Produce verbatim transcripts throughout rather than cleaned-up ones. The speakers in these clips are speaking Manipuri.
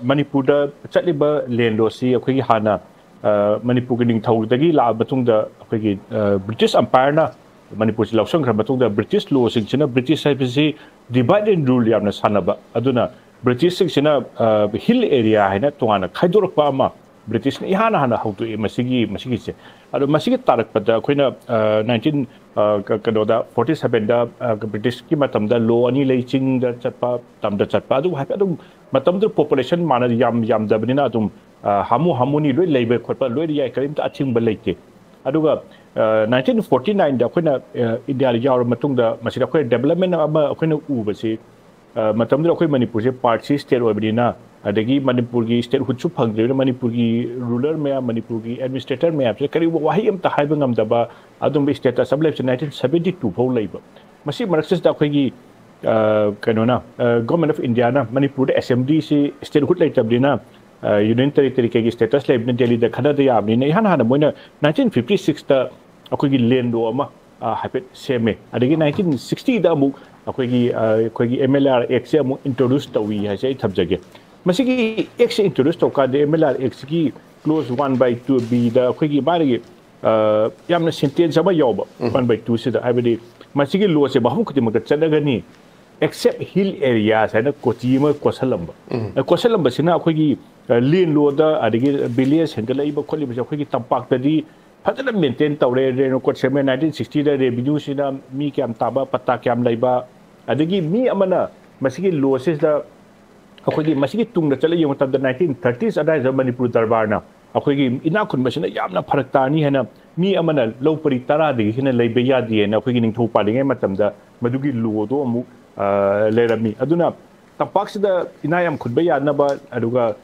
ꯃꯅꯤꯄꯨꯔꯗ ꯆꯠꯂꯤꯕ ꯂꯦꯟ ꯂꯣꯁꯤ ꯑꯩꯈꯣꯏꯒꯤ ꯍꯥꯟꯅ ꯃꯅꯤꯄꯨꯔꯒꯤ ꯅꯤꯡꯊꯧꯗꯒꯤ ꯂꯥꯛꯑ ꯃꯇꯨꯡꯗ ꯑꯩꯈꯣꯏꯒꯤ ꯕ꯭ꯔꯤꯇꯤꯁ ꯑꯝꯄꯥꯌꯔꯅ ꯃꯅꯤꯄꯨꯔꯁꯤ ꯂꯧꯁꯤꯟꯈ꯭ꯔ ꯃꯇꯨꯡꯗ ꯕ꯭ꯔꯤꯇꯤꯁ ꯂꯣꯁꯤꯡꯁꯤꯅ, ꯕ꯭ꯔꯤꯇꯤꯁ ꯍꯥꯏꯕꯁꯤ divide and rule ꯌꯥꯝꯅ ꯁꯥꯟꯅꯕ, ꯑꯗꯨꯅ ꯕ꯭ꯔꯤꯇꯤꯁꯁꯤꯡꯁꯤꯅ ꯍꯤꯜ ꯑꯦꯔꯤꯌꯥ ꯍꯥꯏꯅ ꯇꯣꯉꯥꯟꯅ ꯈꯥꯏꯗꯣꯔꯛꯄ ꯑꯃ ꯕ꯭ꯔꯤꯇꯤꯁꯅ ꯏꯍꯥꯟ ꯍꯥꯟꯅ ꯍꯧꯗꯣꯛꯑꯦ ꯃꯁꯤꯒꯤ ꯃꯁꯤꯒꯤꯁꯦ꯫ ꯑꯗꯣ ꯃꯁꯤꯒꯤ ꯇꯥꯔꯛꯄꯗ ꯑꯩꯈꯣꯏꯅ ꯅꯥꯏꯟꯇꯤꯟ ꯀꯩꯅꯣꯗ ꯐꯣꯔꯇꯤ ꯁꯕꯦꯟꯗ ꯕ꯭ꯔꯤꯇꯤꯁꯀꯤ ꯃꯇꯝꯗ ꯂꯣ ꯑꯅꯤ ꯂꯩ, ꯆꯤꯡꯗ ꯆꯠꯄ, ꯇꯝꯗ ꯆꯠꯄ꯫ ꯑꯗꯨꯕꯨ ꯍꯥꯏꯐꯦꯠ ꯑꯗꯨꯝ ꯃꯇꯝꯗꯨꯗ ꯄꯣꯄꯨꯂꯦꯁꯟ ꯃꯥꯟꯅ ꯌꯥꯝ ꯌꯥꯝꯗꯕꯅꯤꯅ ꯑꯗꯨꯝ ꯍꯥꯃꯨ ꯍꯥꯃꯨꯅꯤ, ꯂꯣꯏ ꯂꯩꯕ ꯈꯣꯠꯄ ꯂꯣꯏꯅ ꯌꯥꯏ, ꯀꯔꯤꯝꯇ ꯑꯊꯤꯡꯕ ꯂꯩꯇꯦ꯫ ꯑꯗꯨꯒ ꯅꯥꯏꯟꯇꯤꯟ ꯐꯣꯔꯇꯤ ꯅꯥꯏꯟꯗ ꯑꯩꯈꯣꯏꯅ ꯏꯟꯗꯤꯌꯥꯗ ꯌꯥꯎꯔꯕ ꯃꯇꯨꯡꯗ ꯃꯁꯤꯗ ꯑꯩꯈꯣꯏ ꯗꯦꯕꯂꯞꯃꯦꯟ ꯑꯃ ꯑꯩꯈꯣꯏꯅ ꯎꯕꯁꯤ, ꯃꯇꯝꯗꯨꯗ ꯑꯩꯈꯣꯏ ꯃꯅꯤꯄꯨꯔꯁꯦ ꯄꯥꯔꯠꯁꯤ ꯁ꯭ꯇꯦꯠ ꯑꯣꯏꯕꯅꯤꯅ, ꯑꯗꯒꯤ ꯃꯅꯤꯄꯨꯔꯒꯤ ꯁ꯭ꯇꯦꯠꯍꯨꯗꯁꯨ ꯐꯪꯗ꯭ꯔꯤꯕꯅꯤꯅ ꯃꯅꯤꯄꯨꯔꯒꯤ ꯔꯨꯂꯔ ꯃꯌꯥꯝ, ꯃꯅꯤꯄꯨꯔꯒꯤ ꯑꯦꯗꯃꯤꯅꯤꯁꯇ꯭ꯔꯦꯇꯔ ꯃꯌꯥꯝꯁꯤꯅ ꯀꯔꯤꯒꯨꯝꯕ ꯋꯥꯍꯩ ꯑꯃꯇ ꯍꯥꯏꯕ ꯉꯝꯗꯕ ꯑꯗꯨꯝꯕ ꯁ꯭ꯇꯦꯇꯁ ꯑꯃ ꯂꯩꯕꯁꯦ ꯅꯥꯏꯟꯇꯤꯟ ꯁꯕꯦꯟꯇꯤ ꯇꯨ ꯐꯥꯎ ꯂꯩꯕ꯫ ꯃꯁꯤ ꯃꯔꯛꯁꯤꯗ ꯑꯩꯈꯣꯏꯒꯤ ꯀꯩꯅꯣꯅ, ꯒꯣꯔꯃꯦꯟ ꯑꯣꯐ ꯏꯟꯗꯤꯌꯥꯅ ꯃꯅꯤꯄꯨꯔꯗ ꯑꯦꯁꯦꯝꯕ꯭ꯂꯤꯁꯤ ꯁ꯭ꯇꯦꯠꯍꯨꯗ ꯂꯩꯇꯕꯅꯤꯅ, ꯌꯨꯅꯤꯌꯟ ꯇꯦꯔꯤꯇꯣꯔꯤ ꯀꯩꯒꯤ ꯁ꯭ꯇꯦꯇꯁ ꯂꯩꯕꯅꯤꯅ ꯗꯦꯜꯂꯤꯗ ꯈꯟꯅꯗ ꯌꯥꯕꯅꯤꯅ ꯏꯍꯥꯟ ꯍꯥꯟꯅ ꯃꯣꯏꯅ ꯅꯥꯏꯟꯇꯤꯟ ꯐꯤꯐꯇꯤ ꯁꯤꯛꯁꯇ ꯑꯩꯈꯣꯏꯒꯤ ꯂꯦꯟ ꯂꯣ ꯑꯃ ꯍꯥꯏꯐꯦꯠ ꯁꯦꯝꯃꯦ꯫ ꯑꯗꯒꯤ ꯅꯥꯏꯟꯇꯤꯟ ꯁꯤꯛꯁꯇꯤꯗ ꯑꯃꯨꯛ ꯑꯩꯈꯣꯏꯒꯤ ꯑꯩꯈꯣꯏꯒꯤ ꯑꯦꯝ ꯑꯦꯜ ꯑꯥꯔ ꯑꯦꯛꯁꯦ ꯑꯃꯨꯛ ꯏꯟꯇ꯭ꯔꯣꯗ꯭ꯌꯨꯁ ꯇꯧꯏ ꯍꯥꯏꯁꯦ ꯑꯩ ꯊꯝꯖꯒꯦ꯫ ꯃꯁꯤꯒꯤ ꯑꯦꯛꯁꯦ ꯏꯟꯇ꯭ꯔꯣꯗ꯭ꯌꯨꯁ ꯇꯧꯀꯥꯟꯗ ꯑꯦꯝ ꯑꯦꯜ ꯑꯥꯔ ꯑꯦꯛꯁꯤꯒꯤ ꯀ꯭ꯂꯣꯖ ꯋꯥꯟ ꯕꯥꯏ ꯇꯨ ꯕꯤꯗ ꯑꯩꯈꯣꯏꯒꯤ ꯃꯥꯒꯤ ꯌꯥꯝꯅ ꯁꯦꯟꯇꯦꯟꯁ ꯑꯃ ꯌꯥꯎꯕ, ꯋꯥꯟ ꯕꯥꯏ ꯇꯨꯁꯤꯗ, ꯍꯥꯏꯕꯗꯤ ꯃꯁꯤꯒꯤ ꯂꯣꯁꯦ ꯃꯐꯝ ꯈꯨꯗꯤꯡꯃꯛꯇ ꯆꯠꯅꯒꯅꯤ, ꯑꯦꯛꯁꯦꯞ ꯍꯤꯜ ꯑꯦꯔꯤꯌꯥꯁ ꯍꯥꯏꯅ ꯀꯣꯆꯤ ꯑꯃ ꯀꯣꯠꯁꯜꯂꯝꯕ꯫ ꯀꯣꯠꯁꯜꯂꯝꯕꯁꯤꯅ ꯑꯩꯈꯣꯏꯒꯤ ꯂꯦꯟ ꯂꯣꯗ, ꯑꯗꯒꯤ ꯚꯤꯂꯦꯖ ꯍꯦꯟꯒꯠꯂꯛꯏꯕ ꯈꯣꯠꯂꯤꯕꯁꯦ ꯑꯩꯈꯣꯏꯒꯤ ꯇꯝꯄꯥꯛꯇꯗꯤ ꯐꯖꯅ ꯃꯦꯟꯇꯦꯟ ꯇꯧꯔꯦ꯫ ꯔꯦꯟ ꯀꯣꯠ ꯁꯦꯝꯃꯦ꯫ ꯅꯥꯏꯟꯇꯤꯟ ꯁꯤꯛꯁꯇꯤꯗ ꯔꯦꯚꯤꯅ꯭ꯌꯨꯁꯤꯅ ꯃꯤ ꯀꯌꯥꯝ ꯇꯥꯕ, ꯄꯠꯇꯥ ꯀꯌꯥꯝ ꯂꯩꯕ, ꯑꯗꯒꯤ ꯃꯤ ꯑꯃꯅ ꯃꯁꯤꯒꯤ ꯂꯣꯁꯤꯗ ꯑꯩꯈꯣꯏꯒꯤ ꯃꯁꯤꯒꯤ ꯇꯨꯡꯗ ꯆꯠꯂ ꯌꯦꯡꯕ ꯃꯇꯝꯗ ꯅꯥꯏꯟꯇꯤꯟ ꯊꯥꯔꯇꯤꯁ ꯑꯗꯥꯏꯗ ꯃꯅꯤꯄꯨꯔ ꯗꯔꯕꯥꯔꯅ ꯑꯩꯈꯣꯏꯒꯤ ꯏꯅꯥꯛ ꯈꯨꯟꯕꯁꯤꯅ ꯌꯥꯝꯅ ꯐꯔꯛ ꯇꯥꯅꯤ ꯍꯥꯏꯅ ꯃꯤ ꯑꯃꯅ ꯂꯧ ꯄꯔꯤ ꯇꯔꯥꯗꯒꯤ ꯍꯦꯟꯅ ꯂꯩꯕ ꯌꯥꯗꯦ ꯍꯥꯏꯅ ꯑꯩꯈꯣꯏꯒꯤ ꯅꯤꯡꯊꯧ ꯄꯥꯜꯂꯤꯉꯩ ꯃꯇꯝꯗ ꯃꯗꯨꯒꯤ ꯂꯣꯗꯣ ꯑꯃꯨꯛ ꯂꯩꯔꯝꯃꯤ꯫ ꯑꯗꯨꯅ ꯇꯝꯄꯥꯛꯁꯤꯗ ꯏꯅꯥ ꯌꯥꯝ ꯈꯨꯟꯕ ꯌꯥꯅꯕ, ꯑꯗꯨꯒ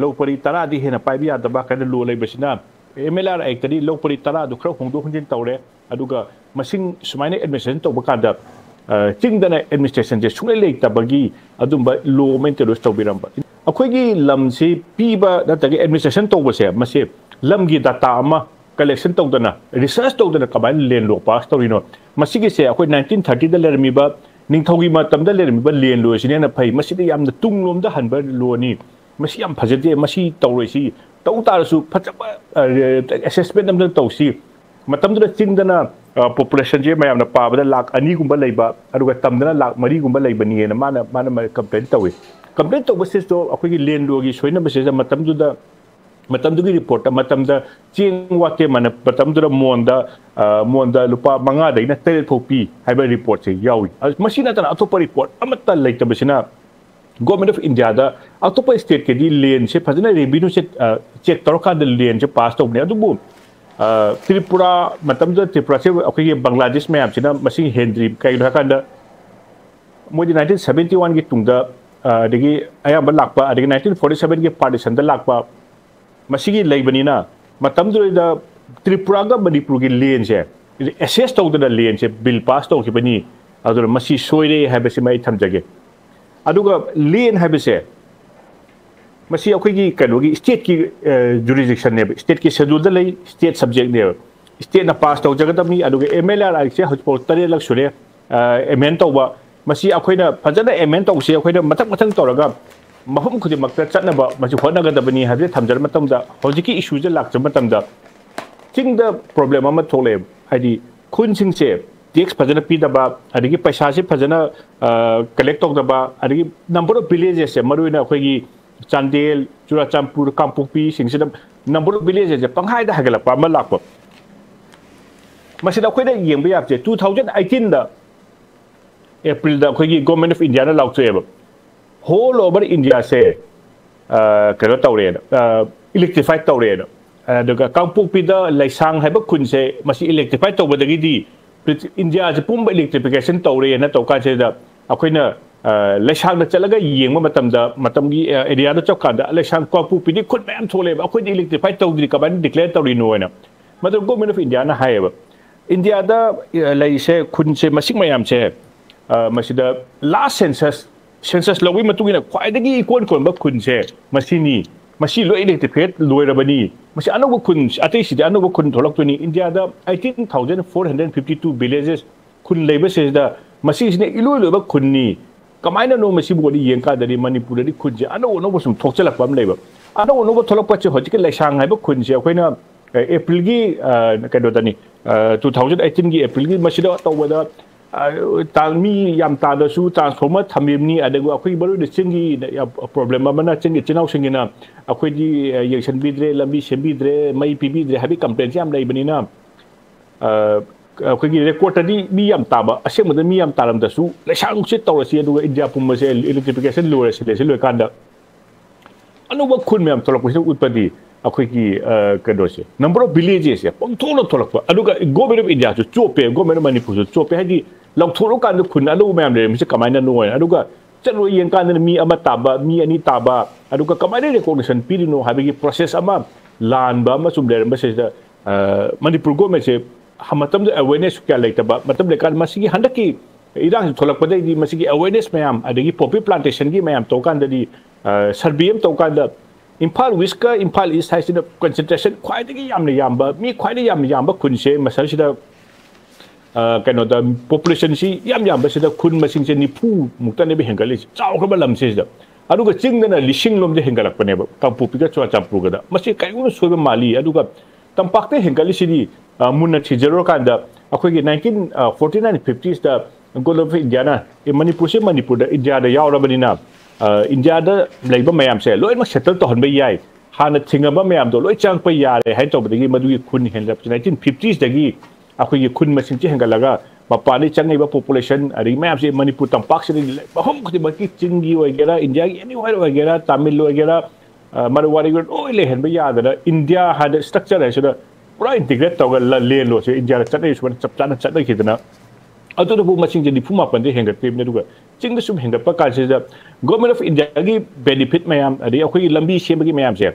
ꯂꯧ ꯄꯔꯤ ꯇꯔꯥꯗꯤ ꯍꯦꯟꯅ ꯄꯥꯏꯕ ꯌꯥꯗꯕ ꯀꯥꯏꯅ ꯂꯣ ꯂꯩꯕꯁꯤꯅ ꯑꯦꯝ ꯑꯦꯜ ꯑꯥꯔ ꯑꯦꯛꯇꯗꯤ ꯂꯧ ꯄꯔꯤ ꯇꯔꯥꯗꯨ ꯈꯔ ꯍꯣꯡꯗꯣꯛ ꯍꯣꯡꯖꯤꯟ ꯇꯧꯔꯦ꯫ ꯑꯗꯨꯒ ꯃꯁꯤꯡ ꯁꯨꯃꯥꯏꯅ ꯑꯦꯗꯃꯤꯅꯤꯁꯇ꯭ꯔꯦꯁꯟ ꯇꯧꯕ ꯀꯥꯟꯗ ꯆꯤꯡꯗꯅ ꯑꯦꯗꯃꯤꯅꯤꯁꯇ꯭ꯔꯦꯁꯟꯁꯦ ꯁꯨꯡꯂꯩ ꯂꯩꯇꯕꯒꯤ ꯑꯗꯨꯝꯕ ꯂꯣ ꯑꯃ ꯏꯟꯇ꯭ꯔꯣꯗ꯭ꯌꯨꯁ ꯇꯧꯕꯤꯔꯝꯕ꯫ ꯑꯩꯈꯣꯏꯒꯤ ꯂꯝꯁꯤ ꯄꯤꯕ ꯅꯠꯇ꯭ꯔꯒ ꯑꯦꯗꯃꯤꯅꯤꯁꯇ꯭ꯔꯦꯁꯟ ꯇꯧꯕꯁꯦ, ꯃꯁꯤ ꯂꯝꯒꯤ ꯗꯥꯇꯥ ꯑꯃ ꯀꯂꯦꯛꯁꯟ ꯇꯧꯗꯅ, ꯔꯤꯁꯔꯁ ꯇꯧꯗꯅ ꯀꯃꯥꯏꯅ ꯂꯦꯟ ꯂꯣ ꯄꯥꯁ ꯇꯧꯔꯤꯅꯣ? ꯃꯁꯤꯒꯤꯁꯦ ꯑꯩꯈꯣꯏ ꯅꯥꯏꯟꯇꯤꯟ ꯊꯥꯔꯇꯤꯗ ꯂꯩꯔꯝꯃꯤꯕ, ꯅꯤꯡꯊꯧꯒꯤ ꯃꯇꯝꯗ ꯂꯩꯔꯝꯃꯤꯕ ꯂꯦꯟ ꯂꯣꯁꯤꯅ ꯍꯦꯟꯅ ꯐꯩ꯫ ꯃꯁꯤꯗꯤ ꯌꯥꯝꯅ ꯇꯨꯡꯂꯣꯝꯗ ꯍꯟꯕ ꯂꯣꯅꯤ꯫ ꯃꯁꯤ ꯌꯥꯝ ꯐꯖꯗꯦ, ꯃꯁꯤ ꯇꯧꯔꯣꯏꯁꯤ, ꯇꯧ ꯇꯥꯔꯁꯨ ꯐꯖꯕ ꯑꯦꯁꯦꯁꯃꯦꯟ ꯑꯃꯇ ꯇꯧꯁꯤ꯫ ꯃꯇꯝꯗꯨꯗ ꯆꯤꯡꯗꯅ ꯄꯣꯄꯨꯂꯦꯁꯟꯁꯦ ꯃꯌꯥꯝꯅ ꯄꯥꯕꯗ ꯂꯥꯛ ꯑꯅꯤꯒꯨꯝꯕ ꯂꯩꯕ, ꯑꯗꯨꯒ ꯇꯝꯗꯅ ꯂꯥꯛ ꯃꯔꯤꯒꯨꯝꯕ ꯂꯩꯕꯅꯤꯅ ꯃꯥꯅ ꯃꯥꯅ ꯀꯝꯄ꯭ꯂꯦꯟ ꯇꯧꯏ꯫ ꯀꯝꯄ꯭ꯂꯦꯟ ꯇꯧꯕꯁꯤꯁꯨ ꯑꯩꯈꯣꯏꯒꯤ ꯂꯦꯟ ꯂꯣꯒꯤ ꯁꯣꯏꯅꯕꯁꯤꯗ ꯃꯇꯝꯗꯨꯗ ꯃꯇꯝꯗꯨꯒꯤ ꯔꯤꯄꯣꯔꯠꯇ ꯃꯇꯝꯗ ꯆꯦꯡ ꯋꯥꯠꯇꯦ ꯃꯅ ꯃꯇꯝꯗꯨꯗ ꯃꯣꯟꯗ ꯃꯣꯟꯗ ꯂꯨꯄꯥ ꯃꯉꯥꯗꯒꯤꯅ ꯇꯔꯦꯠ ꯐꯥꯎ ꯄꯤ ꯍꯥꯏꯕ ꯔꯤꯄꯣꯔꯠꯁꯦ ꯌꯥꯎꯏ꯫ ꯃꯁꯤ ꯅꯠꯇꯅ ꯑꯇꯣꯞꯄ ꯔꯤꯄꯣꯔꯠ ꯑꯃꯠꯇ ꯂꯩꯇꯕꯁꯤꯅ Government of Indiaꯗ ꯑꯇꯣꯞꯄ stateꯀꯤꯗꯤ ꯂꯦꯟꯁꯦ ꯐꯖꯅ ꯔꯦꯚꯤꯅ꯭ꯌꯨꯁꯦ ꯆꯦꯛ ꯇꯧꯔꯀꯥꯟꯗ ꯂꯦꯟꯁꯦ ꯄꯥꯁ ꯇꯧꯕꯅꯦ꯫ ꯑꯗꯨꯕꯨ ꯇ꯭ꯔꯤꯄꯨꯔꯥ, ꯃꯇꯝꯗꯨꯗ ꯇ꯭ꯔꯤꯄꯨꯔꯥꯁꯦ ꯑꯩꯈꯣꯏꯒꯤ ꯕꯪꯒ꯭ꯂꯥꯗꯦꯁ ꯃꯌꯥꯝꯁꯤꯅ ꯃꯁꯤꯡ ꯍꯦꯟꯗ꯭ꯔꯤ꯫ ꯀꯩꯒꯤꯅꯣ ꯍꯥꯏꯀꯥꯟꯗ ꯃꯣꯏꯗꯤ ꯅꯥꯏꯟꯇꯤꯟ ꯁꯕꯦꯟꯇꯤ ꯋꯥꯟꯒꯤ ꯇꯨꯡꯗ ꯑꯗꯒꯤ ꯑꯌꯥꯝꯕ ꯂꯥꯛꯄ, ꯑꯗꯒꯤ ꯅꯥꯏꯟꯇꯤꯟ ꯐꯣꯔꯇꯤ ꯁꯕꯦꯟꯒꯤ ꯄꯥꯔꯇꯤꯁꯟꯗ ꯂꯥꯛꯄ, ꯃꯁꯤꯒꯤ ꯂꯩꯕꯅꯤꯅ ꯃꯇꯝꯗꯨꯗ ꯇ꯭ꯔꯤꯄꯨꯔꯥꯒ ꯃꯅꯤꯄꯨꯔꯒꯤ ꯂꯦꯟꯁꯦ ꯑꯦꯁꯦꯁ ꯇꯧꯗꯅ ꯂꯦꯟꯁꯦ ꯕꯤꯜ ꯄꯥꯁ ꯇꯧꯈꯤꯕꯅꯤ꯫ ꯑꯗꯨꯅ ꯃꯁꯤ ꯁꯣꯏꯔꯦ ꯍꯥꯏꯕꯁꯤꯃ ꯑꯩ ꯊꯝꯖꯒꯦ꯫ ꯑꯗꯨꯒ ꯂꯦꯟ ꯍꯥꯏꯕꯁꯦ ꯃꯁꯤ ꯑꯩꯈꯣꯏꯒꯤ ꯀꯩꯅꯣꯒꯤ stateꯀꯤ jurisdictionꯅꯦꯕ, stateꯀꯤ scheduleꯗ ꯂꯩ, state subjectꯅꯦꯕ꯫ Stateꯅ ꯄꯥꯁ ꯇꯧꯖꯒꯗꯕꯅꯤ꯫ ꯑꯗꯨꯒ M L R Actꯁꯦ ꯍꯧꯖꯤꯛꯐꯥꯎ ꯇꯔꯦꯠꯂꯛ ꯁꯨꯔꯦ amend ꯇꯧꯕ꯫ ꯃꯁꯤ ꯑꯩꯈꯣꯏꯅ ꯐꯖꯅ amend ꯇꯧꯁꯤ꯫ ꯑꯩꯈꯣꯏꯅ ꯃꯊꯪ ꯃꯊꯪ ꯇꯧꯔꯒ ꯃꯐꯝ ꯈꯨꯗꯤꯡꯃꯛꯇ ꯆꯠꯅꯕ ꯃꯁꯤ ꯍꯣꯠꯅꯒꯗꯕꯅꯤ ꯍꯥꯏꯕꯁꯤ ꯊꯝꯖꯔ ꯃꯇꯝꯗ, ꯍꯧꯖꯤꯛꯀꯤ issueꯁꯦ ꯂꯥꯛꯆꯕ ꯃꯇꯝꯗ ꯆꯤꯡꯗ problem ꯑꯃ ꯊꯣꯛꯂꯛꯑꯦꯕ꯫ ꯍꯥꯏꯗꯤ ꯈꯨꯟꯁꯤꯡꯁꯦ tax ꯐꯖꯅ ꯄꯤꯗꯕ, ꯑꯗꯒꯤ ꯄꯩꯁꯥꯁꯦ ꯐꯖꯅ collect ꯇꯧꯗꯕ, ꯑꯗꯒꯤ number of villagessꯁꯦ, ꯃꯔꯨꯑꯣꯏꯅ ꯑꯩꯈꯣꯏꯒꯤ ꯆꯥꯟꯗꯦꯜ, ꯆꯨꯔꯥꯆꯥꯟꯄꯨꯔ, ꯀꯥꯡꯄꯣꯛꯄꯤꯁꯤꯡꯁꯤꯗ number of villagessꯁꯦ ꯄꯪꯍꯥꯏꯗ ꯍꯥꯏꯒꯠꯂꯛꯄ ꯑꯃ ꯂꯥꯛꯄ꯫ ꯃꯁꯤꯗ ꯑꯩꯈꯣꯏꯅ ꯌꯦꯡꯕ ꯌꯥꯕꯁꯦ, two thousand eighteenꯗ Aprilꯗ ꯑꯩꯈꯣꯏꯒꯤ Government of Indiaꯅ ꯂꯥꯎꯊꯣꯛꯑꯦꯕ, whole over Indiaꯁꯦ ꯀꯩꯅꯣ ꯇꯧꯔꯦꯅ, electrified ꯇꯧꯔꯦꯅ꯫ ꯑꯗꯨꯒ ꯀꯥꯡꯄꯣꯛꯄꯤꯗ ꯂꯩꯁꯥꯡ ꯍꯥꯏꯕ ꯈꯨꯟꯁꯦ ꯃꯁꯤ electrified ꯇꯧꯕꯗꯒꯤꯗꯤ Indiaꯁꯦ ꯄꯨꯝꯕ electrification ꯇꯧꯔꯦꯅ ꯇꯧ ꯀꯥꯟꯁꯤꯗ ꯑꯩꯈꯣꯏꯅ ꯂꯩꯁꯥꯡꯗ ꯆꯠꯂꯒ ꯌꯦꯡꯕ ꯃꯇꯝꯗ, ꯃꯇꯝꯒꯤ areaꯗ ꯆꯠꯀꯥꯟꯗ ꯂꯩꯁꯥꯡ ꯀꯥꯡꯄꯣꯛꯄꯤꯗꯤ ꯈꯨꯟ ꯃꯌꯥꯝ ꯊꯣꯛꯂꯛꯑꯦꯕ, ꯑꯩꯈꯣꯏꯗꯤ electrified ꯇꯧꯗ꯭ꯔꯤ, ꯀꯃꯥꯏꯅ declare ꯇꯧꯔꯤꯅꯣ ꯍꯥꯏꯅ꯫ ꯃꯗꯨ Government of Indiaꯅ ꯍꯥꯏꯌꯦꯕ, ꯏꯟꯗꯤꯌꯥꯗ ꯂꯩꯔꯤꯁꯦ ꯈꯨꯟꯁꯦ ꯃꯁꯤꯡ ꯃꯌꯥꯝꯁꯦ ꯃꯁꯤꯗ last census, census ꯂꯧꯕꯒꯤ ꯃꯇꯨꯡ ꯏꯟꯅ ꯈ꯭ꯋꯥꯏꯗꯒꯤ ꯏꯀꯣꯟ ꯀꯣꯟꯕ ꯈꯨꯟꯁꯦ ꯃꯁꯤꯅꯤ꯫ ꯃꯁꯤ ꯂꯣꯏ electrified ꯂꯣꯏꯔꯕꯅꯤ꯫ ꯃꯁꯤ ꯑꯅꯧꯕ ꯈꯨꯟ, ꯑꯇꯩꯁꯤꯗꯤ ꯑꯅꯧꯕ ꯈꯨꯟ ꯊꯣꯛꯂꯛꯇꯣꯏꯅꯤ꯫ ꯏꯟꯗꯤꯌꯥꯗ eighteen thousand four hundred fifty two villages ꯈꯨꯟ ꯂꯩꯕꯁꯤꯗ ꯃꯁꯤꯁꯤꯅ ꯏꯂꯣꯏ ꯂꯣꯏꯕ ꯈꯨꯟꯅꯤ꯫ ꯀꯃꯥꯏꯅꯅꯣ ꯃꯁꯤꯕꯨ ꯌꯦꯡꯀꯥꯟꯗꯗꯤ ꯃꯅꯤꯄꯨꯔꯗꯗꯤ ꯈꯨꯟꯁꯦ ꯑꯅꯧ ꯑꯅꯧꯕ ꯁꯨꯝ ꯊꯣꯛꯆꯜꯂꯛꯄ ꯑꯃ ꯂꯩꯕ꯫ ꯑꯅꯧ ꯑꯅꯧꯕ ꯊꯣꯛꯂꯛꯄꯁꯦ ꯍꯧꯖꯤꯛꯀꯤ ꯂꯩꯁꯥꯡ ꯍꯥꯏꯕ ꯈꯨꯟꯁꯦ ꯑꯩꯈꯣꯏꯅ, ꯑ, ꯑꯦꯄ꯭ꯔꯤꯜꯒꯤ, ꯑ, ꯀꯩꯅꯣꯗꯅꯤ, ꯑ, two thousand eighteenꯒꯤ ꯑꯦꯄ꯭ꯔꯤꯜꯒꯤ ꯃꯁꯤꯗ ꯇꯧꯕꯗ, ꯑ, ꯇꯥ-, ꯃꯤ ꯌꯥꯝ ꯇꯥꯗꯁꯨ transformer ꯊꯝꯃꯤꯕꯅꯤ, ꯑꯗꯨꯒ ꯑꯩꯈꯣꯏꯒꯤ ꯃꯔꯨꯑꯣꯏꯅ ꯆꯤꯡꯒꯤ, ꯑ, problem ꯑꯃꯅ ꯆꯤꯡꯒꯤ ꯏꯆꯤꯜ ꯏꯅꯥꯎꯁꯤꯡꯒꯤꯅ ꯑꯩꯈꯣꯏꯗꯤ, ꯑ, ꯌꯦꯡꯁꯤꯟꯕꯤꯗ꯭ꯔꯦ, ꯂꯝꯕꯤ ꯁꯦꯝꯕꯤꯗ꯭ꯔꯦ, ꯃꯩ ꯄꯤꯕꯤꯗ꯭ꯔꯦ ꯍꯥꯏꯕꯒꯤ complaintꯁꯦ ꯌꯥꯝ ꯂꯩꯕꯅꯤꯅ, ꯑ, ꯑꯩꯈꯣꯏꯒꯤ recordꯇꯗꯤ ꯃꯤ ꯌꯥꯝ ꯇꯥꯕ, ꯑꯁꯦꯡꯕꯗ ꯃꯤ ꯌꯥꯝ ꯇꯥꯔꯝꯗꯁꯨ ꯂꯩꯁꯥꯡꯁꯦ ꯇꯧꯔꯁꯤ, ꯑꯗꯨꯒ ꯏꯟꯗꯤꯌꯥ ꯄꯨꯝꯕꯁꯦ electrification ꯂꯣꯏꯔꯁꯤ, ꯂꯩꯁꯤ ꯂꯣꯏꯔꯀꯥꯟꯗ ꯑꯅꯧꯕ ꯈꯨꯟ ꯃꯌꯥꯝ ꯊꯣꯛꯂꯛꯄꯁꯤꯅ ꯎꯠꯄꯗꯤ ꯑꯩꯈꯣꯏꯒꯤ, ꯑ, ꯀꯩꯅꯣꯁꯦ, number of villagesꯁꯦ ꯄꯪꯊꯣꯛꯅ ꯊꯣꯛꯂꯛꯄ, ꯑꯗꯨꯒ Government of Indiaꯁꯨ ꯆꯣꯞꯄꯦ, Government of ꯃꯅꯤꯄꯨꯔꯁꯨ ꯆꯣꯞꯄꯦ, ꯍꯥꯏꯗꯤ ꯂꯧꯊꯣꯛꯂꯀꯥꯟꯗ ꯈꯨꯟ ꯑꯅꯧꯕ ꯃꯌꯥꯝ ꯂꯩꯔꯝꯃꯤꯁꯦ ꯀꯃꯥꯏꯅꯅꯣ ꯍꯥꯏꯅ꯫ ꯑꯗꯨꯒ ꯆꯠꯂꯨꯔ ꯌꯦꯡꯀꯥꯟꯗꯅ ꯃꯤ ꯑꯃ ꯇꯥꯕ, ꯃꯤ ꯑꯅꯤ ꯇꯥꯕ, ꯑꯗꯨꯒ ꯀꯃꯥꯏꯅ recognition ꯄꯤꯔꯤꯅꯣ ꯍꯥꯏꯕꯒꯤ process ꯑꯃ ꯂꯥꯟꯕ ꯑꯃ ꯁꯨꯝ ꯂꯩꯔꯝꯕꯁꯤꯗ, ꯑ, ꯃꯅꯤꯄꯨꯔ governmentꯁꯦ ꯃꯇꯝꯗꯨꯗ awareness ꯀꯌꯥ ꯂꯩꯇꯕ, ꯃꯇꯝ ꯂꯩꯀꯥꯟꯗ ꯃꯁꯤꯒꯤ ꯍꯟꯗꯛꯀꯤ ꯏꯔꯥꯡꯁꯤ ꯊꯣꯛꯂꯛꯄꯗꯩꯗꯤ ꯃꯁꯤꯒꯤ awareness ꯃꯌꯥꯝ, ꯑꯗꯒꯤ poppy plantationꯒꯤ ꯃꯌꯥꯝ ꯇꯧꯀꯥꯟꯗꯗꯤ, ꯑ, survey ꯑꯃ ꯇꯧꯀꯥꯟꯗ ꯏꯝꯐꯥꯜ Westꯀ ꯏꯝꯐꯥꯜ East ꯍꯥꯏꯁꯤꯅ concentration ꯈ꯭ꯋꯥꯏꯗꯒꯤ ꯌꯥꯝꯅ ꯌꯥꯝꯕ, ꯃꯤ ꯈ꯭ꯋꯥꯏꯗꯒꯤ ꯌꯥꯝꯅ ꯌꯥꯝꯕ ꯈꯨꯟꯁꯦ ꯃꯁꯤꯗ, ꯑ, ꯀꯩꯅꯣꯗ, populationꯁꯤ ꯌꯥꯝ ꯌꯥꯝꯕꯁꯤꯗ ꯈꯨꯟ ꯃꯁꯤꯡꯁꯦ ꯅꯤꯐꯨ ꯃꯨꯛꯇꯅꯦꯕ ꯍꯦꯟꯒꯠꯂꯤꯁꯦ, ꯆꯥꯎꯈ꯭ꯔꯕ ꯂꯝꯁꯤꯗ꯫ ꯑꯗꯨꯒ ꯆꯤꯡꯗꯅ ꯂꯤꯁꯤꯡ ꯂꯣꯝꯗ ꯍꯦꯟꯒꯠꯂꯛꯄꯅꯦꯕ, ꯀꯥꯡꯄꯣꯛꯄꯤꯒ ꯆꯨꯔꯥꯆꯥꯟꯄꯨꯔꯒꯗ꯫ ꯃꯁꯤ ꯀꯔꯤꯒꯨꯝꯕ ꯁꯣꯏꯕ ꯃꯥꯜꯂꯤ꯫ ꯑꯗꯨꯒ ꯇꯝꯄꯥꯛꯇ ꯍꯦꯟꯒꯠꯂꯤꯁꯤꯗꯤ, ꯑ, ꯃꯨꯟꯅ ꯊꯤꯖꯔꯨꯔꯀꯥꯟꯗ ꯑꯩꯈꯣꯏꯒꯤ nineteen forty nine fiftiesꯇ Government of Indiaꯅ, ꯑꯦ, ꯃꯅꯤꯄꯨꯔꯁꯦ ꯃꯅꯤꯄꯨꯔꯗ ꯏꯟꯗꯤꯌꯥꯗ ꯌꯥꯎꯔꯕꯅꯤꯅ, ꯑ, ꯏꯟꯗꯤꯌꯥꯗ ꯂꯩꯕ ꯃꯌꯥꯝꯁꯦ ꯂꯣꯏꯅꯃꯛ settle ꯇꯧꯍꯟꯕ ꯌꯥꯏ, ꯍꯥꯟꯅ ꯊꯤꯡꯉꯕ ꯃꯌꯥꯝꯗꯣ ꯂꯣꯏ ꯆꯪꯉꯛꯄ ꯌꯥꯔꯦ ꯍꯥꯏꯅ ꯇꯧꯕꯗꯒꯤ ꯃꯗꯨꯒꯤ ꯈꯨꯟ ꯍꯦꯟꯒꯠꯂꯛꯄꯁꯦ nineteen fiftiesꯗꯒꯤ ꯑꯩꯈꯣꯏꯒꯤ ꯈꯨꯟ ꯃꯁꯤꯡꯁꯦ ꯍꯦꯟꯒꯠꯂꯒ ꯃꯄꯥꯟꯗꯒꯤ ꯆꯪꯉꯛꯏꯕ population ꯑꯗꯒꯤ ꯃꯌꯥꯝꯁꯦ ꯃꯅꯤꯄꯨꯔ ꯇꯝꯄꯥꯛꯁꯤꯗ ꯃꯐꯝ ꯈꯨꯗꯤꯡꯃꯛꯀꯤ ꯆꯤꯡꯒꯤ ꯑꯣꯏꯒꯦꯔꯥ, ꯏꯟꯗꯤꯌꯥꯒꯤ anywhere ꯑꯣꯏꯒꯦꯔꯥ, ꯇꯥꯃꯤꯜ ꯑꯣꯏꯒꯦꯔꯥ, ꯑ, ꯃꯔꯋꯥꯔꯤ ꯑꯣꯏꯒꯦꯔꯥ, ꯂꯣꯏ ꯂꯩꯍꯟꯕ ꯌꯥꯗꯅ ꯏꯟꯗꯤꯌꯥ ꯍꯥꯏꯅ structure ꯍꯥꯏꯁꯤꯗ ꯄꯨꯔꯥ integrate ꯇꯧꯔꯒ ꯂ-, ꯂꯦꯟꯂꯣꯁꯦ ꯏꯟꯗꯤꯌꯥꯗ ꯆꯠꯅꯔꯤ ꯁꯨꯃꯥꯏꯅ ꯆꯞ ꯆꯥꯅ ꯆꯠꯅꯈꯤꯗꯅ ꯑꯗꯨꯅꯕꯨ ꯃꯁꯤꯡꯁꯦ ꯅꯤꯐꯨ ꯃꯥꯄꯟꯗ ꯍꯦꯟꯒꯠꯈꯤꯕꯅꯤ꯫ ꯑꯗꯨꯒ ꯆꯤꯡꯗ ꯁꯨꯝ ꯍꯦꯟꯒꯠꯄ ꯀꯥꯟꯁꯤꯗ Government of Indiaꯒꯤ benefit ꯃꯌꯥꯝ, ꯑꯗꯩ ꯑꯩꯈꯣꯏꯒꯤ ꯂꯝꯕꯤ ꯁꯦꯝꯕꯒꯤ ꯃꯌꯥꯝꯁꯦ,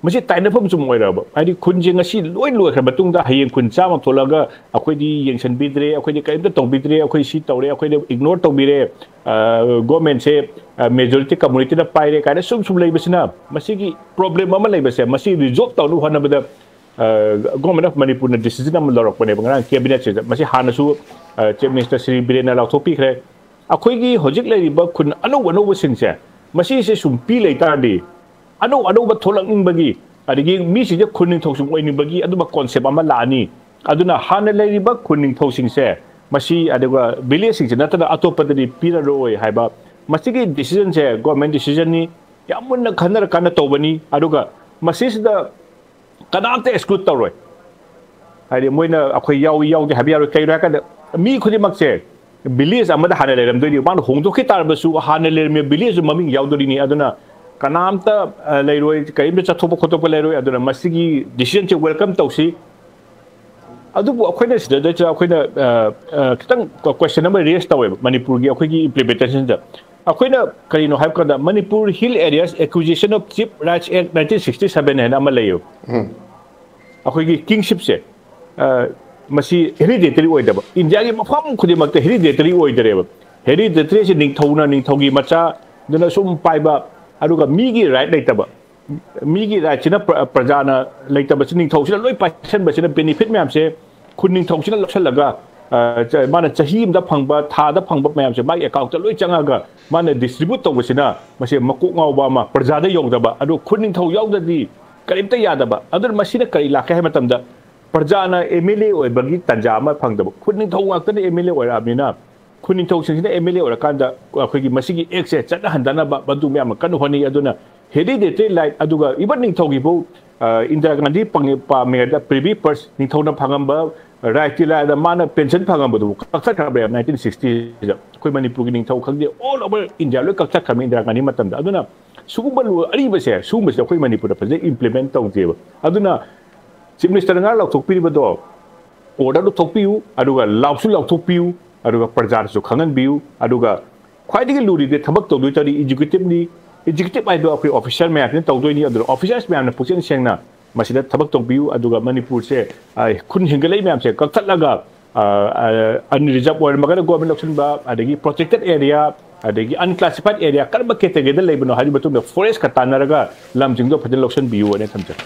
ꯃꯁꯤ ꯇꯥꯏꯅꯐꯝ ꯁꯨꯝ ꯑꯣꯏꯔꯛꯑꯕ꯫ ꯍꯥꯏꯗꯤ ꯈꯨꯟꯁꯦ ꯉꯁꯤ ꯂꯣꯏ ꯂꯣꯏꯈ꯭ꯔ ꯃꯇꯨꯡꯗ ꯍꯌꯦꯡ ꯈꯨꯟ ꯆꯥꯝꯃ ꯊꯣꯛꯂꯛꯑꯒ ꯑꯩꯈꯣꯏꯗꯤ ꯌꯦꯡꯁꯤꯟꯕꯤꯗ꯭ꯔꯦ, ꯑꯩꯈꯣꯏꯗꯤ ꯀꯔꯤꯝꯇ ꯇꯧꯕꯤꯗ꯭ꯔꯦ, ꯑꯩꯈꯣꯏ ꯁꯤ ꯇꯧꯔꯦ, ꯑꯩꯈꯣꯏꯗ ignore ꯇꯧꯕꯤꯔꯦ, ꯑ, governmentꯁꯦ, ꯑ, majority communityꯅ ꯄꯥꯏꯔꯦ ꯀꯥꯏꯅ ꯁꯨꯝ ꯁꯨꯝ ꯂꯩꯕꯁꯤꯅ ꯃꯁꯤꯒꯤ problem ꯑꯃ ꯂꯩꯕꯁꯦ ꯃꯁꯤ resolve ꯇꯧꯅꯕ ꯍꯣꯠꯅꯕꯗ, ꯑ, Government of ꯃꯅꯤꯄꯨꯔꯅ decision ꯑꯃ ꯂꯧꯔꯛꯄꯅꯦꯕ ꯉꯔꯥꯡ cabinetꯁꯤꯗ꯫ ꯃꯁꯤ ꯍꯥꯟꯅꯁꯨ, ꯑ, Chief Minister ꯁ꯭ꯔꯤ ꯕꯤꯔꯦꯟꯅ ꯂꯥꯎꯊꯣꯛꯄꯤꯈ꯭ꯔꯦ꯫ ꯑꯩꯈꯣꯏꯒꯤ ꯍꯧꯖꯤꯛ ꯂꯩꯔꯤꯕ ꯈꯨꯟ ꯑꯅꯧ ꯑꯅꯧꯕꯁꯤꯡꯁꯦ, ꯃꯁꯤꯁꯦ ꯁꯨꯝ ꯄꯤ ꯂꯩ ꯇꯥꯔꯗꯤ, ꯑꯅꯧ ꯑꯅꯧꯕ ꯊꯣꯛꯂꯛꯅꯤꯡꯕꯒꯤ, ꯑꯗꯒꯤ ꯃꯤꯁꯤꯡꯁꯦ ꯈꯨꯟ ꯅꯤꯡꯊꯧꯁꯤꯡ ꯑꯣꯏꯅꯤꯡꯕꯒꯤ ꯑꯗꯨꯝꯕ ꯀꯣꯟꯁꯦꯞ ꯑꯃ ꯂꯥꯛꯑꯅꯤ꯫ ꯑꯗꯨꯅ ꯍꯥꯟꯅ ꯂꯩꯔꯤꯕ ꯈꯨꯟ ꯅꯤꯡꯊꯧꯁꯤꯡꯁꯦ, ꯃꯁꯤ ꯑꯗꯨꯒ ꯚꯤꯂꯦꯖꯁꯤꯡꯁꯦ ꯅꯠꯇꯅ ꯑꯇꯣꯞꯄꯗꯗꯤ ꯄꯤꯔꯔꯣꯏ ꯍꯥꯏꯕ, ꯃꯁꯤꯒꯤ ꯗꯤꯁꯤꯖꯟꯁꯦ ꯒꯣꯔꯃꯦꯟ ꯗꯤꯁꯤꯖꯟꯅꯤ꯫ ꯌꯥꯝ ꯃꯨꯟꯅ ꯈꯟꯅꯔꯀꯥꯟꯗ ꯇꯧꯕꯅꯤ꯫ ꯑꯗꯨꯒ ꯃꯁꯤꯁꯤꯗ ꯀꯅꯥꯝꯇ ꯑꯦꯛꯁꯀ꯭ꯂꯨꯗ ꯇꯧꯔꯣꯏ꯫ ꯍꯥꯏꯗꯤ ꯃꯣꯏꯅ ꯑꯩꯈꯣꯏ ꯌꯥꯎꯏ ꯌꯥꯎꯗꯦ ꯍꯥꯏꯕ ꯌꯥꯔꯣꯏ꯫ ꯀꯩꯒꯤꯅꯣ ꯍꯥꯏꯀꯥꯟꯗ ꯃꯤ ꯈꯨꯗꯤꯡꯃꯛꯁꯦ ꯚꯤꯂꯦꯖ ꯑꯃꯗ ꯍꯥꯟꯅ ꯂꯩꯔꯝꯗꯣꯏꯅꯤ꯫ ꯃꯥꯅ ꯍꯣꯡꯗꯣꯛꯈꯤ ꯇꯥꯔꯕꯁꯨ ꯍꯥꯟꯅ ꯂꯩꯔꯝꯃꯤꯕ ꯚꯤꯂꯦꯖꯇꯨ ꯃꯃꯤꯡ ꯌꯥꯎꯗꯣꯔꯤꯅꯤ꯫ ꯑꯗꯨꯅ ꯀꯅꯥꯝꯇ, ꯑ, ꯂꯩꯔꯣꯏ, ꯀꯔꯤꯝꯇ ꯆꯠꯊꯣꯛꯄ ꯈꯣꯠꯇꯣꯛꯄ ꯂꯩꯔꯣꯏ꯫ ꯑꯗꯨꯅ ꯃꯁꯤꯒꯤ ꯗꯤꯁꯤꯖꯟꯁꯦ ꯋꯦꯜꯀꯝ ꯇꯧꯁꯤ꯫ ꯑꯗꯨꯕꯨ ꯑꯩꯈꯣꯏꯅ ꯁꯤꯗꯩꯗ ꯑꯩꯈꯣꯏꯅ, ꯑ, ꯑ, ꯈꯤꯇꯪ ꯀꯣ-, ꯀꯣꯏꯁꯟ ꯑꯃ ꯔꯦꯁ ꯇꯧꯋꯦꯕ ꯃꯅꯤꯄꯨꯔꯒꯤ ꯑꯩꯈꯣꯏꯒꯤ ꯏꯝꯄ꯭ꯂꯤꯃꯦꯟꯇꯦꯁꯟꯗ꯫ ꯑꯩꯈꯣꯏꯅ ꯀꯔꯤꯅꯣ ꯍꯥꯏꯕ ꯀꯥꯟꯗ, Manipur Hill Areas Acquisition of Chief Rights Act nineteen sixty seven ꯍꯥꯏꯅ ꯑꯃ ꯂꯩꯌꯦꯕ꯫ ꯑꯩꯈꯣꯏꯒꯤ ꯀꯤꯡꯁꯤꯞꯁꯦ, ꯑ, ꯃꯁꯤ ꯍꯦꯔꯤꯗꯦꯇꯔꯤ ꯑꯣꯏꯗꯕ, ꯏꯟꯗꯤꯌꯥꯒꯤ ꯃꯐꯝ ꯈꯨꯗꯤꯡꯃꯛꯇ ꯍꯦꯔꯤꯗꯦꯇꯔꯤ ꯑꯣꯏꯗꯔꯦꯕ꯫ ꯍꯦꯔꯤꯗꯦꯇꯔꯤꯁꯦ ꯅꯤꯡꯊꯧꯅ, ꯅꯤꯡꯊꯧꯒꯤ ꯃꯆꯥꯗꯨꯅ ꯁꯨꯝ ꯄꯥꯏꯕ, ꯑꯗꯨꯒ ꯃꯤꯒꯤ ꯔꯥꯏꯠ ꯂꯩꯇꯕ, ꯃꯤꯒꯤ ꯔꯥꯏꯠꯁꯤꯅ ꯄ꯭ꯔ-, ꯄ꯭ꯔꯖꯥꯅ ꯂꯩꯇꯕꯁꯤ, ꯅꯤꯡꯊꯧꯁꯤꯅ ꯂꯣꯏ ꯄꯥꯏꯁꯟꯕꯁꯤꯅ ꯕꯦꯅꯤꯐꯤꯠ ꯃꯌꯥꯝꯁꯦ ꯈꯨꯟ ꯅꯤꯡꯊꯧꯁꯤꯅ ꯂꯧꯁꯜꯂꯒ, ꯑ, ꯆ-, ꯃꯥꯅ ꯆꯍꯤ ꯑꯃꯗ ꯐꯪꯕ, ꯊꯥꯗ ꯐꯪꯕ ꯃꯌꯥꯝꯁꯦ ꯃꯥꯒꯤ ꯑꯦꯀꯥꯎꯟꯇ ꯂꯣꯏ ꯆꯪꯉꯒ ꯃꯥꯅ ꯗꯤꯁꯇ꯭ꯔꯤꯕ꯭ꯌꯨꯠ ꯇꯧꯕꯁꯤꯅ, ꯃꯁꯤ ꯃꯀꯣꯛ ꯉꯥꯎꯕ ꯑꯃ, ꯄ꯭ꯔꯖꯥꯗ ꯌꯧꯗꯕ꯫ ꯑꯗꯨ ꯈꯨꯟ ꯅꯤꯡꯊꯧ ꯌꯥꯎꯗ꯭ꯔꯗꯤ ꯀꯔꯤꯝꯇ ꯌꯥꯗꯕ꯫ ꯑꯗꯨꯅ ꯃꯁꯤꯅ ꯀꯔꯤ ꯂꯥꯛꯀꯦ ꯍꯥꯏꯕ ꯃꯇꯝꯗ, ꯄ꯭ꯔꯖꯥꯅ ꯑꯦꯝ ꯑꯦꯜ ꯑꯦ ꯑꯣꯏꯕꯒꯤ ꯇꯥꯟꯖꯥ ꯑꯃ ꯐꯪꯗꯕ꯫ ꯈꯨꯟ ꯅꯤꯡꯊꯧ ꯉꯥꯛꯇꯅ ꯑꯦꯝ ꯑꯦꯜ ꯑꯦ ꯑꯣꯏꯔꯛꯑꯕꯅꯤꯅ, ꯈꯨꯟ ꯅꯤꯡꯊꯧꯁꯤꯡꯁꯤꯅ ꯑꯦꯝ ꯑꯦꯜ ꯑꯦ ꯑꯣꯏꯔꯀꯥꯟꯗ ꯑꯩꯈꯣꯏꯒꯤ ꯃꯁꯤꯒꯤ ꯑꯦꯛꯁꯦ ꯆꯠꯅꯍꯟꯗꯅꯕ ꯃꯗꯨ ꯃꯌꯥꯝꯅ ꯀꯟꯅ ꯍꯣꯠꯅꯩ꯫ ꯑꯗꯨꯅ ꯍꯦꯔꯤꯗꯦꯇꯔꯤ ꯔꯥꯏꯠ, ꯑꯗꯨꯒ ꯏꯚꯟ ꯅꯤꯡꯊꯧꯒꯤꯕꯨ, ꯑ, ꯏꯟꯗꯤꯔꯥ ꯒꯥꯟꯙꯤ ꯄꯪ-, ꯄꯥꯝꯃꯤꯉꯩꯗ ꯄ꯭ꯔꯤꯚꯤ ꯄꯔꯁ ꯅꯤꯡꯊꯧꯅ ꯐꯪꯉꯝꯕ ꯔꯥꯏꯠꯀꯤ ꯂꯥꯏꯗ ꯃꯥꯅ ꯄꯦꯟꯁꯟ ꯐꯪꯉꯝꯕꯗꯨꯕꯨ ꯀꯛꯊꯠꯈ꯭ꯔꯕ ꯅꯥꯏꯟꯇꯤꯟ ꯁꯤꯛꯁꯇꯤꯗ꯫ ꯑꯩꯈꯣꯏ ꯃꯅꯤꯄꯨꯔꯒꯤ ꯅꯤꯡꯊꯧ ꯈꯪꯗꯦ, ꯑꯣꯜ ꯑꯣꯚꯔ ꯏꯟꯗꯤꯌꯥ ꯂꯣꯏ ꯀꯛꯊꯠꯈ꯭ꯔꯕꯅꯤ ꯏꯟꯗꯤꯔꯥ ꯒꯥꯟꯙꯤ ꯃꯇꯝꯗ꯫ ꯑꯗꯨꯅ ꯁꯤꯒꯨꯝꯕ ꯂꯨ-, ꯑꯔꯤꯕꯁꯦ, ꯁꯤꯒꯨꯝꯕꯁꯦ ꯑꯩꯈꯣꯏ ꯃꯅꯤꯄꯨꯔꯗ ꯐꯖꯅ ꯏꯝꯄ꯭ꯂꯤꯃꯦꯟ ꯇꯧꯗꯦꯕ꯫ ꯑꯗꯨꯅ ꯆꯤꯐ ꯃꯤꯅꯤꯁꯇꯔꯅ ꯉꯔꯥꯡ ꯂꯥꯎꯊꯣꯛꯄꯤꯔꯤꯕꯗꯣ ꯑꯣꯔꯗꯔꯗꯨ ꯊꯣꯛꯄꯤꯌꯨ, ꯑꯗꯨꯒ ꯂꯥꯎꯁꯨ ꯂꯥꯎꯊꯣꯛꯄꯤꯌꯨ, ꯑꯗꯨꯒ ꯄ꯭ꯔꯖꯥꯗꯁꯨ ꯈꯪꯍꯟꯕꯤꯌꯨ, ꯑꯗꯨꯒ ꯈ꯭ꯋꯥꯏꯗꯒꯤ ꯂꯨꯔꯤꯗꯤ ꯊꯕꯛ ꯇꯧꯗꯣꯏ ꯇꯥꯔꯗꯤ ꯑꯦꯛꯖꯤꯀ꯭ꯌꯨꯇꯤꯞꯅꯤ꯫ ꯑꯦꯛꯖꯤꯀ꯭ꯌꯨꯇꯤꯞ ꯍꯥꯏꯗꯣ ꯑꯩꯈꯣꯏ ꯑꯣꯐꯤꯁꯔ ꯃꯌꯥꯝꯁꯤꯅ ꯇꯧꯗꯣꯏꯅꯤ꯫ ꯑꯗꯨꯅ ꯑꯣꯐꯤꯁꯔꯁ ꯃꯌꯥꯝꯅ ꯄꯨꯛꯆꯦꯜ ꯁꯦꯡꯅ ꯃꯁꯤꯗ ꯊꯕꯛ ꯇꯧꯕꯤꯌꯨ꯫ ꯑꯗꯨꯒ ꯃꯅꯤꯄꯨꯔꯁꯦ, ꯑ, ꯈꯨꯟ ꯍꯦꯟꯒꯠꯂꯛꯏ ꯃꯌꯥꯝꯁꯦ ꯀꯛꯊꯠꯂꯒ, ꯑ, ꯑ, ꯑꯟꯔꯤꯖꯥꯔꯚ ꯑꯣꯏꯔꯝꯃꯒꯅ ꯒꯣꯔꯃꯦꯟ ꯂꯧꯁꯤꯟꯕ, ꯑꯗꯒꯤ ꯄ꯭ꯔꯣꯇꯦꯛꯇꯦꯠ ꯑꯦꯔꯤꯌꯥ, ꯑꯗꯒꯤ ꯑꯟꯀ꯭ꯂꯥꯁꯤꯐꯥꯏꯠ ꯑꯦꯔꯤꯌꯥ ꯀꯔꯝꯕ ꯀꯦꯇꯦꯒꯣꯔꯤꯗ ꯂꯩꯕꯅꯣ ꯍꯥꯏꯕꯒꯤ ꯃꯇꯨꯡꯗ ꯐꯣꯔꯦꯁꯀ ꯇꯥꯟꯅꯔꯒ ꯂꯝꯁꯤꯡꯗꯣ ꯐꯖꯅ ꯂꯧꯁꯤꯟꯕꯤꯌꯨ ꯍꯥꯏꯅ ꯊꯝꯖꯒꯦ꯫